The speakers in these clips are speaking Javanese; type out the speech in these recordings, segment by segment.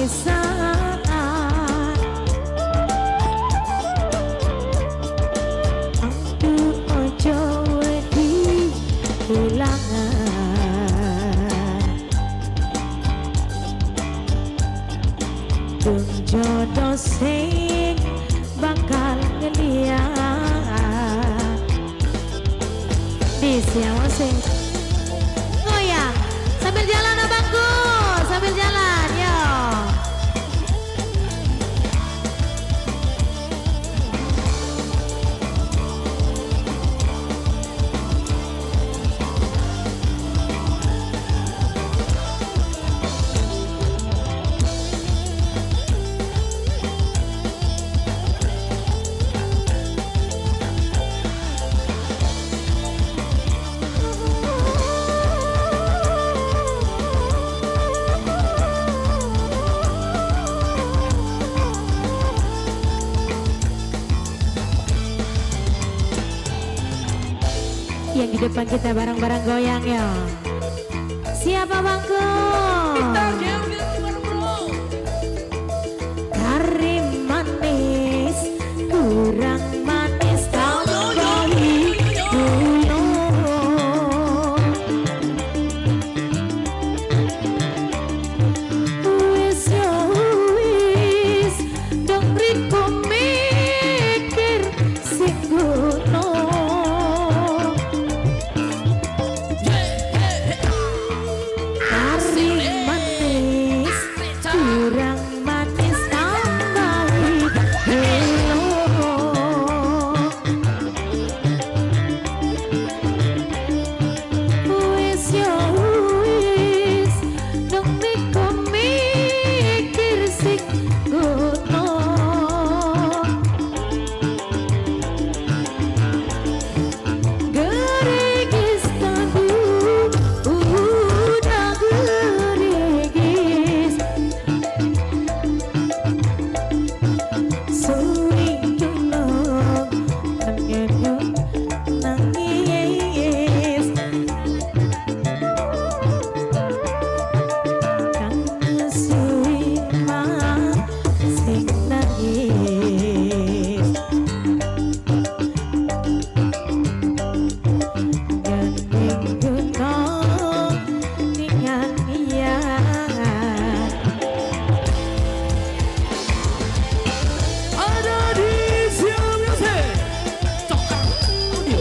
Pisan aku ojo wedi kehilangan. Dung jodoh sing bakal ngeliat di siang sing goyang sambil jalan abangku, sambil jalan yo. Yang di depan kita bareng-bareng goyang ya. Siapa bangku? Karim manis, kurang manis tambahi gula. Wis yo wis, dong riko mikir sing ngono. Karim manis, kurang manis tambahi gula. Wis yo wis, dong riko mikir sing ngono. Gerigis kandu udah gerigis, suling tulung nangis nangis. Kang suwi sing nangis. Gandeng guna dengan iya. Ada di Siang Music Cokar Audio.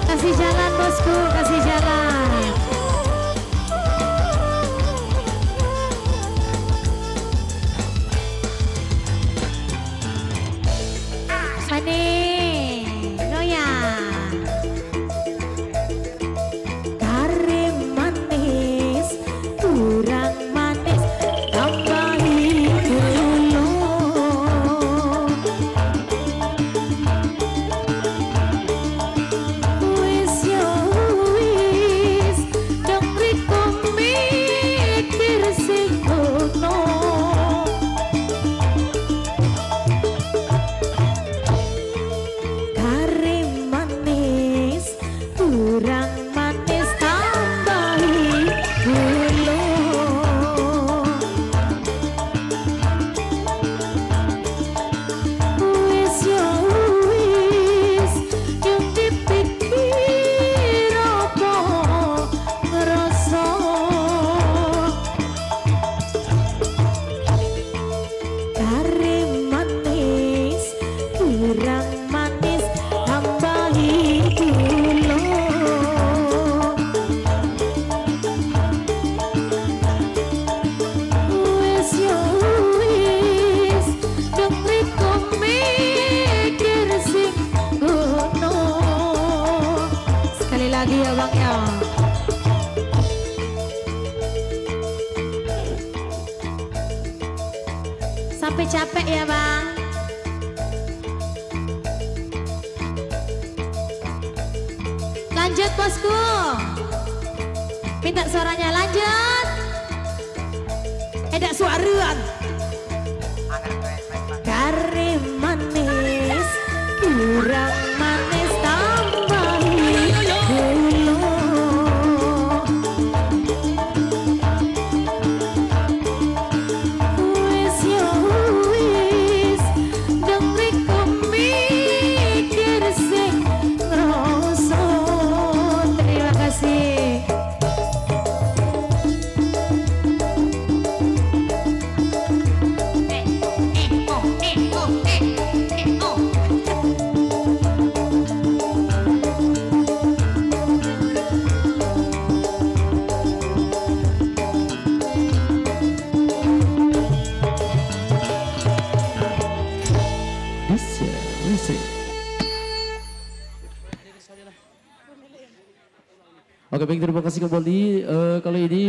Kasih jalan bosku, kasih jalan. Mane, goyang. Karim manis, kurang manis, tambahi gula. Wis yo wis, dong riko mikir sing ngono. Karim manis, kurang manis tambahi gula. Wis yo wis, yung dipikir apa ngerasa. Karim manis, kurang manis tambahi gula. Wis yo wis, dong riko mikir sing ngono. Sekali lagi ya bang ya. Sampai capek ya bang. Lanjut bosku. Minta suaranya lanjut. Edak suaraan. Kare manis, kurang manis tambahi gula. Wis yo wis, dong riku mikir sing ngrasa. Terima kasih. Bisa, bisa. Oke, baik, terima kasih kembali. Kali ini